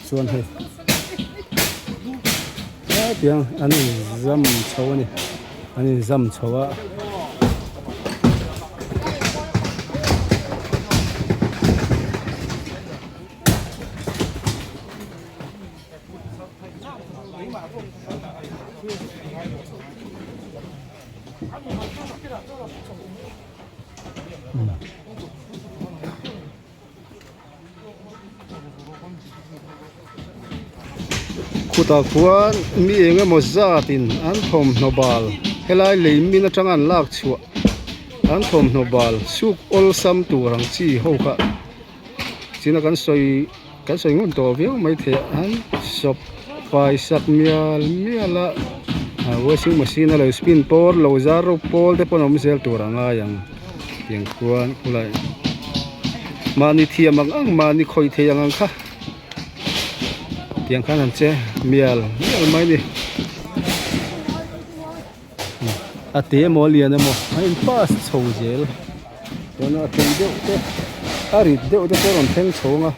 A: Chuan hei hetiang an inzam chho a ni an inzam chho a. Khutah khuan mi eng emaw zatin an thawmhnaw bal helai lei min atanga an lak chhuah an thawmhnaw bal suk awlsam tur ang chi ho kha china kan sawi kan sawi ngun tawh viau maithei a an sawp fai sak mial mial a ah washing machine a lo spin pawr lo zar rawk pawl te pawn a awm zel tur a ngai ang tiang khuan khulai mahni thiam ang ang mahni khawih thei ang ang kha tiang khan an che mial mial mai a ni a te emaw a lian emaw a in pass chho zel chuan a tui deuh te a rit deuh te pawh a rawn thleng chho ang a.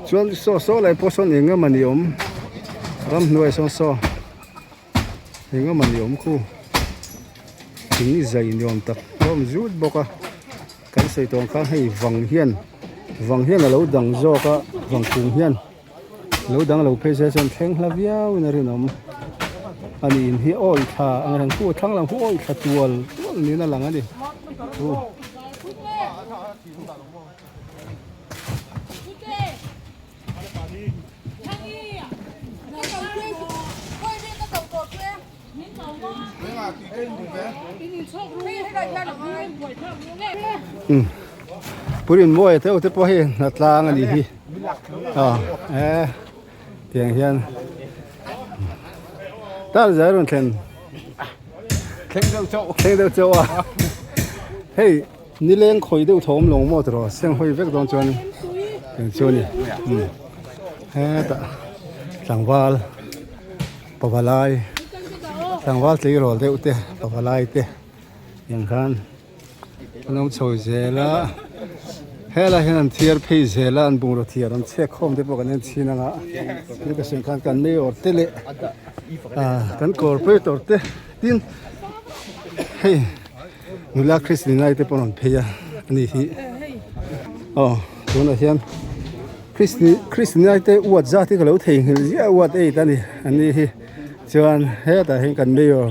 A: Chuan saw saw lai pawh sawn eng emaw ni awm ramhnuai sawn saw eng emaw ni awm khu thing zai ni awm tak a awm zut bawk a. Kan sawi tawng khan hei vang hian vang hian a lo dang zawk a vang kung hian lo dang lo phei se chuan thleng hla viau in a rinawm a ni in hi awi thla ang reng khu thlang lam khu awi thla tual tual niin a lang a ni chu. Purin mawi te te pawh hei hnatlang a nih hi aw e tiang hian tal zai rawn thlen thleng deuh chauh thleng deuh chauh a hei nileng khawi deuh thawm lawng maw tiraw seng hawi vek dawn chuan tiang chu a ni hetah tlangval. Pavalai tlangval tleirawl deuh te pavalai te tiang khan an awm chho zel a helai hian an thiar phei zel a an bungraw thiar an chhek khawm te pawh kan en chhin ang a tin ka sawi khan kan mayor te leh ah kan corporator te tin hei nula Christina te pawh an rawn phei a ani hi aw tunah hian. Krishnai te uat zat hi ka lo theihnghilh ziah uat eit a ni ani hi chuan hetah hian kan mayor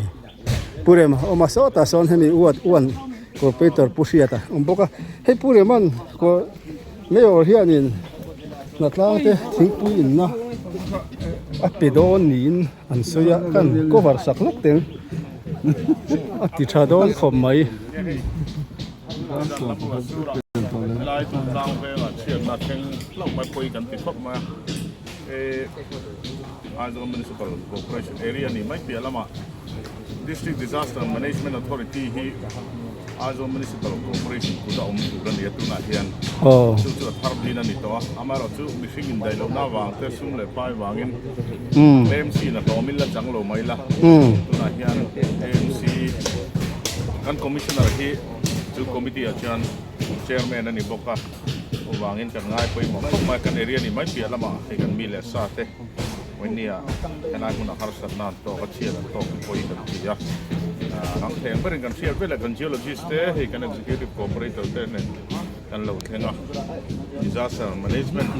A: Pu Rema awm a sawtah sawn hemi uat uan. Corporator Pu Hriata awm bawk a hei Pu Rema'n Mayor hianin hnatlang te thingpui inna a pe dawn niin an sawi a kan cover sak lawk teng a ti tha dawn khawp mai.
B: Helai Tuntlang vengah chhiatna thleng hlauh mai pawi kan ti khawp mai a, Aizawl Municipal Corporation area ni mai piah lamah District Disaster Management Authority hi Aizawl Municipal Corporation kut a awm tur a ni a, tunah hian chu chu a thar bin a ni tawh a, amaherawhchu mihring indaih lohna avang te sum leh pai vangin AMC in a hlawmin la chang lo mai la, tunah hian AMC kan Commissioner hi chu committee ah chuan Chairman a ni bawk a, chuvangin kan ngai pawimawh khawp mai, kan area ni mai piah lamah hei kan mi leh sa te. Vawihnia helai hmunah harsatna an tawk a, chhiat an tawk pawhin kan ti a. Rang thleng berin kan hriat vel a, kan geologist te hei kan executive cooperator te nen kan lo thleng a. Disaster management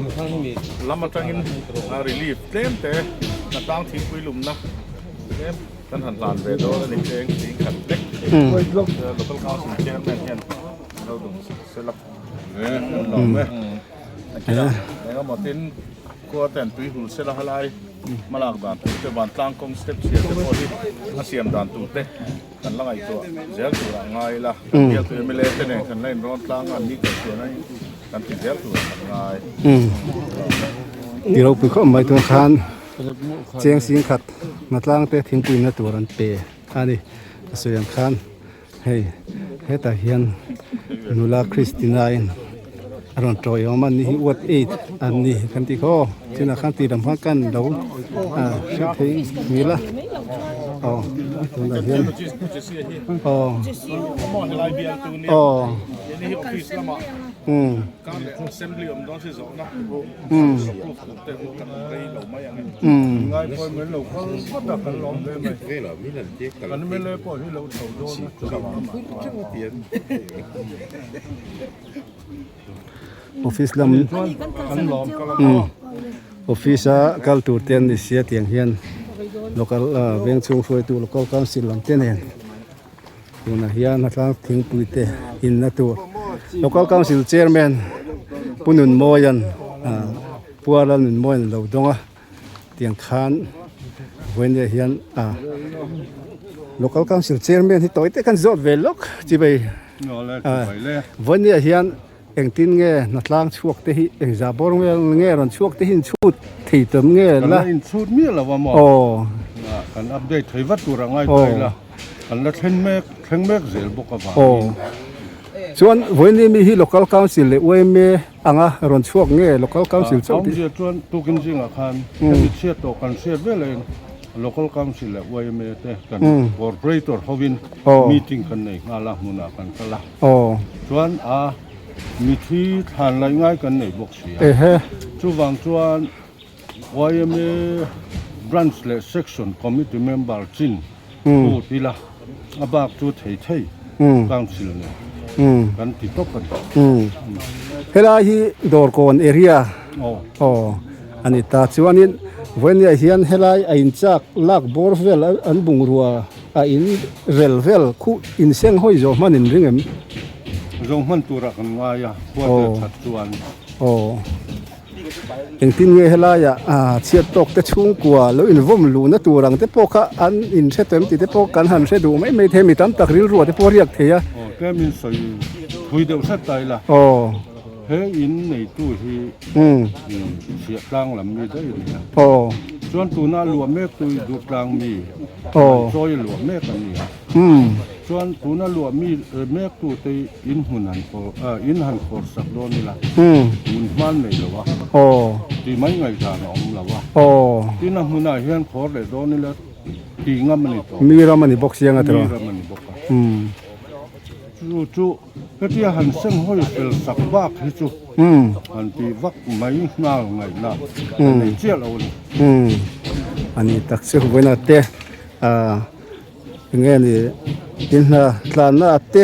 B: lam atangin relief tlem te hnatlang thingpui lumna tlem kan han hlan ve dawn a ni tleng thing khat hlek. Local council chairman hian lo dum sela. Engemaw tin. Khua ten tui hul sela halai hmalak dan tur te vantlang kawng step chhia te pawh hi a siam dan tur te kan la ngaihtuah zel tur ah ngai ila kan bialtu mla te nen kan la inrawn tlang a an ni kal chuan a kan ti zel tur ah kan ngai.
A: Ti ropui khawp mai tun khan cheng sing khat hnatlang te thingpui na tur an pe a ni a sawi ang khan. Hei hetah hian nula Christina in a rawn tawiawm a ni hi what eight an ni kan tih kha aw tunah khan tih lam khan kan lo ah hriat thei ngil a aw tunah hian aw aw umm. Office lam office a kal tur te an ni sia tiang hian local veng chhung hruaitu local council lam te nen tunah hian a tlang thingpui te inna tur local council chairman Pu Nunmawia'n Pu Arla Nunmawia'n a lo dawng a tiang khan vawiin hian local council chairman hi tawi te khan zawt ve lawk chibai vawiin hian engtin nge hnatlang chhuak te hi engzah bawr nge nge rawn chhuak te hi in chhut thei tam nge la
E: in chhut miah lo a maw
A: aw
E: kan update thei vat tur a ngai ta ila kan la thlen mek thleng mek zel bawk avangin
A: aw chuan vawiin mi hi local council leh yma anga rawn chhuak nge local council chauh
E: tih awmzia chuan tukin zingah khan hemi chhiat tawh kan hriat vel a in local council leh yma te kan corporator hovin meeting kan nei nghal a hmunah kan kal a.
A: Aw.
E: Chuan a mithi thlan laih ngai kan nei bawk si a.
A: Ehe.
E: Chuvang chuan yma branch leh section committee member chin phut ila a bak chu thei thei council nen kan ti tawp a ni.
A: Helai hi Dawrkawn area aw a ni ta. Chuanin vawinia hian helai a inchak lak bawr vel an bungrua A in rel vel khuh in seng hawi zawh hman in ring em?
E: Zawh hman turah kan ngai a, khua tel that chuan.
A: Aw. Engtin nge helaiah chhiat tawk te chhungkua lo invawm luhna tur ang te pawh kha an in hre tawh em tih te pawh kan han hre duh mai mai thei a, mi tam tak rilru ah te pawh a riak thei a.
E: Aw, tlem in sawi thui deuh hret ta ila.
A: Aw.
E: He in neitu hi chhiah tlang lam mi daih a ni a.
A: Aw.
E: Chuan tuna luah mek tu hi dur tlang mi
A: Aw.
E: chawi luah mek a ni a. Chuan tuna luah mi mek tu te hi in hmun han khawr in han khawr sak dawn ila. Hmun hman nei lo a.
A: Aw.
E: Tih mai ngaihdan a awm lo a.
A: Aw.
E: Tin a hmunah hian khawr leh dawn ila tih ngam a ni tawh.
A: Mi ram a ni bawk siang a tiraw.
E: Mi ram a ni bawk a. Chu chu. Hetia han seng hawi fel sak bak hi chu han tih vak mai nghal ngaihna a nei chiah lo a ni.
A: A ni tak chu vawiina te eng nge ni inhna tlanna te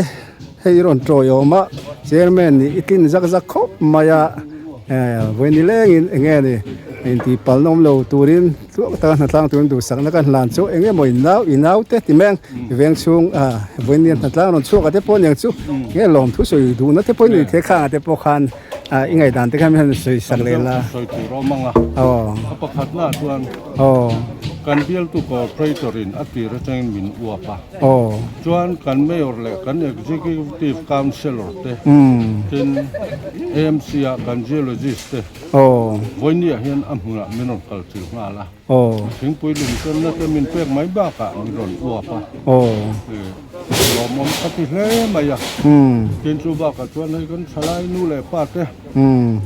A: hei rawn tawi awm a chairman nih i tlin zak zak khawp mai a vawiin nilengin eng nge ni. Inti palna awm lo turin tluang taka hnatlang turin duhsakna kan hlan chu eng emaw in nau i nau te ti mai ang veng chhung ah vawiin hnatlang rawn chhuak ah te pawh aniang chu nge lawm thu sawi duhna te pawh in nei thei khang ah te pawh khan ah i ngaihdan te khan min han sawi sak leh la.
E: Sawi tur a awm ang a.
A: Aw.
E: A pakhatna chuan
A: Aw.
E: Kan bialtu corporator in a tir atangin min uap a.
A: Aw.
E: Chuan kan mayor leh kan executive councillor te tin AMC ah kan geologist te
A: Aw.
E: Vawinia hian a hmunah min rawn kal chilh nghal a.
A: Aw.
E: Thingpui lung chenna te min pek mai bakah min rawn uap a.
A: Aw.
E: Lawmawm ka ti hle mai a.
A: Umm.
E: Tin chu bakah chuan hei kan thalai nu leh pa te.
A: Umm.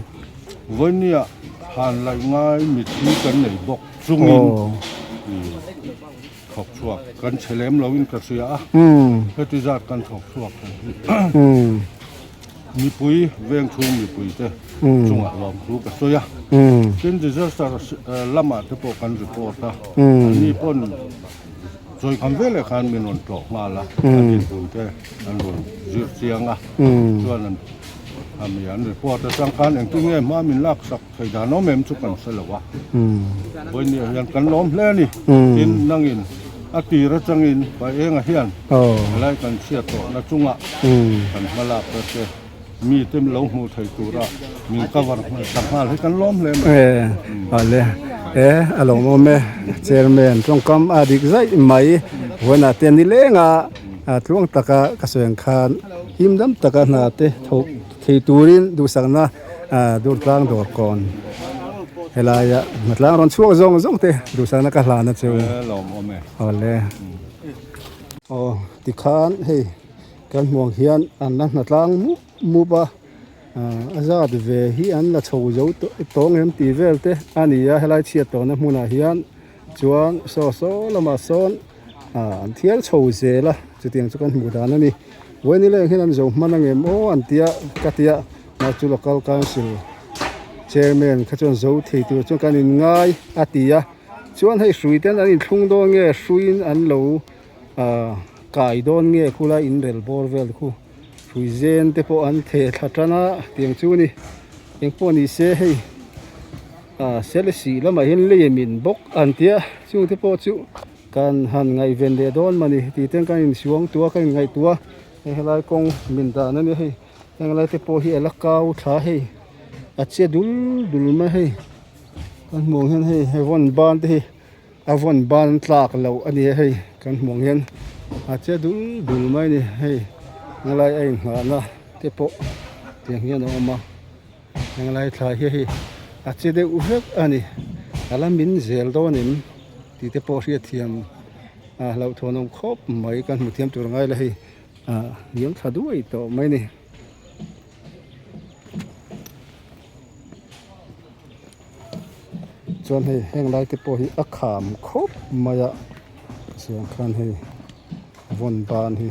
E: Vawinia han laih ngai mithi kan nei bawk chungin.
A: Aw.
E: Thawk chhuak kan chhe lem loin ka hria a.
A: Umm.
E: Heti zat kan thawk chhuak thei hi.
A: Umm.
E: Mipui veng chhung mipui te chungah lawmthu ka sawi a. Tin disaster lamah te pawh kan report a. Anni pawn chawikham veleh khan min rawn tlawh nghal a. An inhmun te an rawn zir chiang a. Chuan an ami an report atang khan engtin nge hma min lak sak thei dan awm em chu kan hre lo a. Vawinia hian kan lawm hle a ni. Tin nangin a tir atangin Paenga hian helai kan chhiat tawhna chungah kan hma lak ta che mite lo hmuh thei tura min cover sak nghal hi kan lawm hle mai.
A: Awle e a lawmawm e chairman tawngkam a dik zaih mai vawiinah te ni lenga tluang taka ka sawi ang khan him dam taka hna te thawk thei turin duhsakna Durtlang dawr kawn helaia hnatlang rawn chhuak zawng zawng te duhsakna ka hlan a chu. Awle aw tikhan hei kan hmuh ang hian an la hnatlang mup mup a a zat ve hi an la chho zo tawng em tih vel te a ni a helai chhiat tawhna hmunah hian chuan saw saw lamah sawn an thial chho zel a chutiang chu kan hmuh dan a ni vawiin leng hian an zo hman angem aw an tia ka tia mahse chu local council chairman kha chuan zo thei tur chuan kan in ngai a ti a. Chuan hei hrui ten an inthlung dawn nge hruiin an lo ah kai dawn nge khulai in rel bawr vel khu hrui zen te pawh an theh thla tan a tiang chu ni engpawh ni se hei ah selesih lamah hian lei min bawk an tia chung te pawh chu kan han ngaihven leh dawn mawni tih ten kan insuang tua kan inngaihtuah a hei helai kawng min dan a nia hei henglai te pawh hi a la kau thla hei a che dul dul mai hei. Kan hmuh ang hian hei he vawn ban te hi a vawn ban tlak loh a ni a hei kan hmuh ang hian a che dul dul mai a ni hei helai a inghahna te pawh tiang hian a awm a helai thla hi hei a che deuh vek a ni a la min zel dawn em tih te pawh hriatthiam a hlauhthawn awm khawp mai kan hmu thiam tur a ngai la hei ah hniam thla duai tawh mai a ni. Chuan hei heng lai te pawh hi a kham khawp mai a chuan khan hei vawn ban hi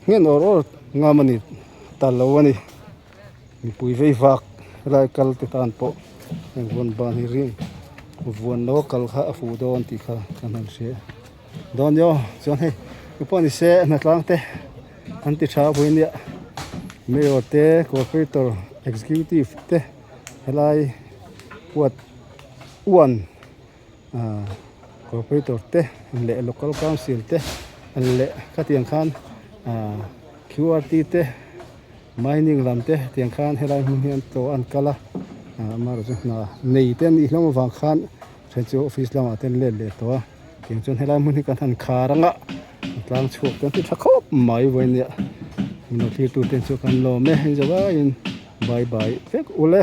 A: nghen awr awr ngam a ni ta lo a ni mipui vei vak helai kal te tan pawh heng vawn ban hi ring vuan lo a kal kha a fuh dawn tih kha kan han hria dawn nia aw chuan hei tupawh ni se hnatlang te. An ti tha pui nia mayor te corporator executive te helai huat uan ah corporator te leh local council te leh khatiang khan ah qrt te mining lam te tiang khan helai hmun hi an tlawh an kal a ah amaherawhchu hna nei te an nih hlawm avang khan then chu office lamah te an let leh tawh a tiang chuan helai hmun hi kan han khar ang a. A tlang chhuak te an ti tha khawp mai vawinia min lo thlir tu te chu kan lawm e heng zawh aiin bye bye vek ule.